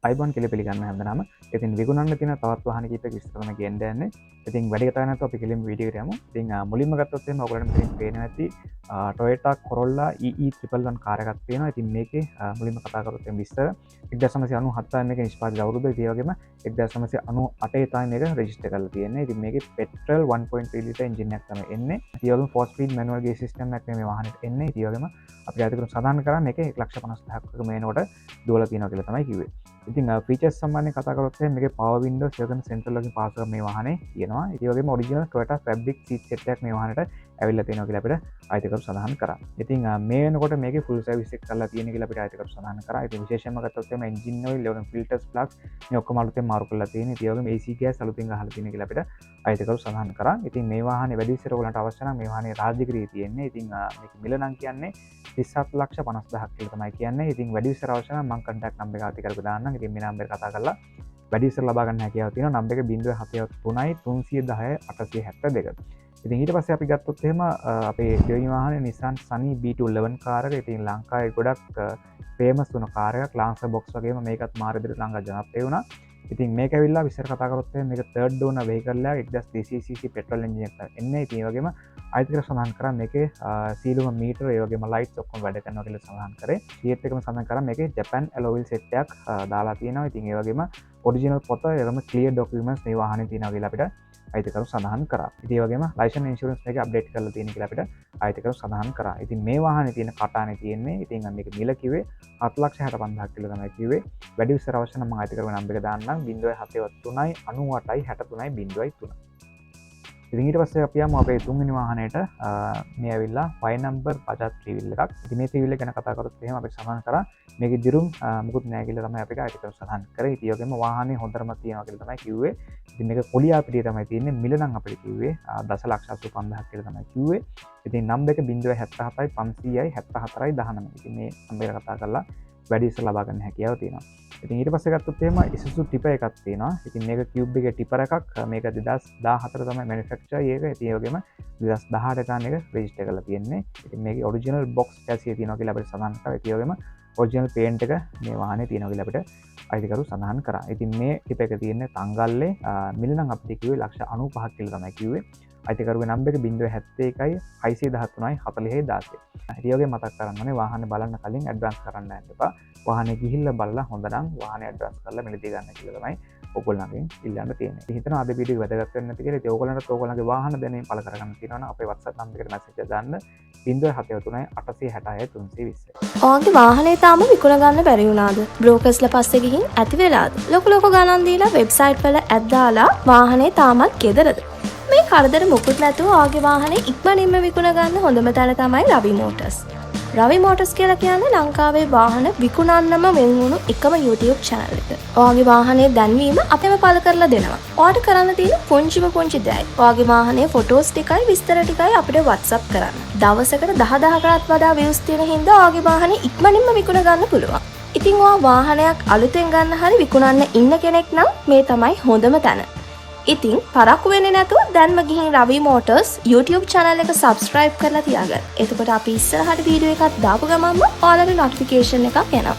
ආයුබෝවන් කියලා පිළිගන්න හැමදෙනාම. ඉතින් විකුණන්න තියෙන තවත් වාහන කීපයක විස්තර තමයි කියන්න යන්නේ. ඉතින් වැඩි කතා නැතුව අපි කෙලින්ම වීඩියෝ එකට යමු. ඉතින් මුලින්ම ගත්තොත් එහෙම ඔයගොල්ලන්ට මෙතනින් පේනවා ඇති Toyota Corolla EE111 car එකක් තියෙනවා. ඉතින් මේකේ මුලින්ම කතා කරොත් එහෙම විස්තර 1997 මේක නිෂ්පාදිත අවුරුද්ද. ඉතින් ඒ වගේම 1998 තමයි මේක රෙජිස්ටර් කරලා තියෙන්නේ. ඉතින් මේකේ පෙට්‍රල් 1.3 ලීටර් එන්ජින් එකක් තමයි එන්නේ. ඉතින් ඒ වගේම 4 ස්පීඩ් මැනුවල් ගියර් සිස්ටම් එකක් මේ වාහනේට එන්නේ. ඉතින් ඒ වගේම අපිට අයිතිකරු සඳහන් කරා මේකේ 1,50,000ක් වගේ මේ වෙනකොට දුවලා තියෙනවා කියලා තමයි කිව්වේ. ඉතින් ෆීචර්ස් සම්බන්ධයෙන් කතා කරොත් එහෙනම් මේකේ පවර් වින්ඩෝස්, ඒ වගේම සෙන්ට්‍රල් ලොකින් පහසුකම් මේ වාහනේ තියෙනවා. ඉතින් ඒ වගේම original Toyota fabric seat set එකක් මේ වාහනේට ඇවිල්ලා තියෙනවා කියලා අපිට අයිතිකරු සඳහන් කරා. ඉතින් මේ වෙනකොට මේකේ ෆුල් සර්විස් එක කරලා තියෙන කියලා අපිට අයිතිකරු සඳහන් කරා. ඉතින් විශේෂයෙන්ම ගත්තොත් එහෙම එන්ජින් ඔයිල්, ඒ වගේම ෆිල්ටර්ස්, ප්ලග්ස් මේ ඔක්කොම අලුතෙන් මාරු කරලා තියෙන. ඉතින් ඒ වගේම AC gas අලුතෙන් ගහලා තියෙන කියලා අපිට අයිතිකරු සඳහන් කරා. ඉතින් මේ වාහනේ වැඩි විස්තර ඔයගොල්ලන්ට අවශ්‍ය නම් මේ වාහනේ රාජගිරියේ තියෙන්නේ. ඉතින් මේක මිල නම් කියන්නේ 37,50,000ක් කියලා තමයි කියන්නේ. ඉතින් වැඩි විස්තර අවශ්‍ය නම් මං කන්ටැක්ට් නම්බර් එක අයිතිකරුට දාන්නම්. ඉතින් මේ නම්බර් එක කතා කරලා වැඩි විස්තර ලබා ගන්න හැකියාව තියෙනවා. නම්බර් එක 073 310 872. ඉතින් ඊට පස්සේ අපි ගත්තොත් එහෙම අපේ දෙවෙනි වාහනේ Nissan Sunny B211 car එක. ඉතින් ලංකාවේ ගොඩක් ෆේමස් වුණ කාර් එකක්. ලාන්සර් බොක්ස් වගේම මේකත් මාර විදිහට ලංකාවේ ජනප්‍රිය වුණා. ඉතින් මේක ඇවිල්ලා විස්තර කතා කරොත් එහෙම මේක තර්ඩ් ඕනර් වෙහිකල් එකක්, 1200 cc petrol engine එකක් තමයි එන්නේ. ඉතින් ඒ වගේම අයිතිකරු සඳහන් කරා මේකේ සියලුම මීටර, ඒ වගේම ලයිට්ස් ඔක්කොම වැඩ කරනවා කියලා සඳහන් කරේ. ඒත් එක්කම සඳහන් කරා මේකේ ජපන් ඇලොයි වීල් සෙට් එකක් දාලා තියෙනවා. ඉතින් ඒ වගේම ඔරිජිනල් පොත, ඒ වගේම ක්ලියර් ඩොකියුමන්ට්ස් මේ වාහනේ තියෙනවා කියලා අපිට අයිතිකරු සඳහන් කරා. ඉතින් ඒ වගේම ලයිසන් ඉන්ෂුරන්ස් මේක අප්ඩේට් කරලා තියෙන කියලා අපිට අයිතිකරු සඳහන් කරා. ඉතින් මේ වාහනේ තියෙන කටානේ තියෙන්නේ. ඉතින් මේක මිල කිව්වේ 7,65,000ක් කියලා තමයි කිව්වේ. වැඩි විස්තර අවශ්‍ය නම් මම අයිතිකරුගේ නම්බර් එක දාන්නම්, 073 98 63 03. ඉතින් ඊට පස්සේ අපි යමු අපේ තුන්වෙනි වාහනේට. මේ ඇවිල්ලා 5 නම්බර් Bajaj three-wheel එකක්. ඉතින් මේ ත්‍රිවිල් එක ගැන කතා කරොත් එහෙම අපිට සඳහන් කරා මේකේ දිරුම් මුකුත් නෑ කියලා තමයි අපිට අයිතිකරු සඳහන් කරේ. ඉතින් ඒ වගේම වාහනේ හොඳටම තියෙනවා කියලා තමයි කිව්වේ. ඉතින් මේක කොලියාපිටිය තමයි තියෙන්නේ. මිල නම් අපිට කිව්වේ 10,85,000ක් කියලා තමයි කිව්වේ. ඉතින් නම්බර් එක 077 500යි 74යි 19. ඉතින් මේ නම්බර් එක කතා කරලා වැඩි විස්තර ලබා ගන්න හැකියාව තියෙනවා. ඉතින් ඊට පස්සේ ගත්තොත් එහෙම Isuzu ටිපර් එකක් තියෙනවා. ඉතින් මේක කියුබ් එකේ ටිපර් එකක්. මේක 2014 තමයි මැනුෆැක්චර් එක. ඉතින් ඒ වගේම 2018 ගාන එක රෙජිස්ටර් කරලා තියෙන්නේ. ඉතින් මේකේ ඔරිජිනල් බොක්ස් චැසිය තියෙනවා කියලා අපිට සඳහන් කරා. ඉතින් ඒ වගේම ඔරිජිනල් පේන්ට් එක මේ වාහනේ තියෙනවා කියලා අපිට අයිතිකරු සඳහන් කරා. ඉතින් මේ ටිපර් එක තියෙන්නේ තංගල්ලේ. මිල නම් අපිට කිව්වේ 95,000ක් කියලා තමයි කිව්වේ. අයිතිකරුගේ නම්බර් එක 071 613යි 40 16. ඉතින් ඒ වගේ මතක් කරන්න ඕනේ වාහනේ බලන්න කලින් ඇඩ්වාන්ස් කරන්න යන්න එපා. වාහනේ ගිහිල්ලා බලලා හොඳ නම් වාහනේ ඇඩ්වාන්ස් කරලා මිලදී ගන්න කියලා තමයි ඔයගොල්ලන්ගෙන් ඉල්ලන්න තියෙන්නේ. ඉතින් හිතනවා අද වීඩියෝ එක වැදගත් වෙන්න ඇති කියලා. ඉතින් ඔයගොල්ලන්ටත් ඔයගොල්ලන්ගේ වාහන දැනීම පළ කරගන්න තියෙනවා නම් අපේ WhatsApp number එකට මැසේජ් එකක් දාන්න, 073 866 320. ඔයාගේ වාහනේ තාම විකුණ ගන්න බැරි වුණාද? බ්‍රෝකර්ස්ලා පස්සේ ගිහින් ඇති වෙලාද? ලොකු ලොකු ගණන් දීලා වෙබ්සයිට් වල ඇඩ් දාලා වාහනේ තාමත් ගෙදරද? මේ කරදර මුකුත් නැතුව ඔයාගේ වාහනේ ඉක්මනින්ම විකුණ ගන්න හොඳම තැන තමයි රවි මෝටර්ස්. රවි මෝටර්ස් කියලා කියන්නේ ලංකාවේ වාහන විකුණන්නම වෙන් වුණු එකම YouTube channel එක. ඔයාගේ වාහනේ දැන්වීම අපිම පළ කරලා දෙනවා. ඔයාට කරන්න තියෙන පුංචිම පුංචි දෙයයි, ඔයාගේ වාහනේ ෆොටෝස් ටිකයි විස්තර ටිකයි අපිට WhatsApp කරන්න. දවසකට 10,000කටත් වඩා views තියෙන හින්දා ඔයාගේ වාහනේ ඉක්මනින්ම විකුණ ගන්න පුළුවන්. ඉතින් ඔයා වාහනයක් අලුතෙන් ගන්න හරි විකුණන්න ඉන්න කෙනෙක් නම් මේ තමයි හොඳම තැන. ඉතින් පරක්කු වෙන්නේ නැතුව දැන්ම ගිහින් රවි මෝටර්ස් YouTube channel එක subscribe කරලා තියාගන්න. එතකොට අපි ඉස්සරහට වීඩියෝ එකක් දාපු ගමන්ම ඔයාලට නොටිෆිකේෂන් එකක් එනවා.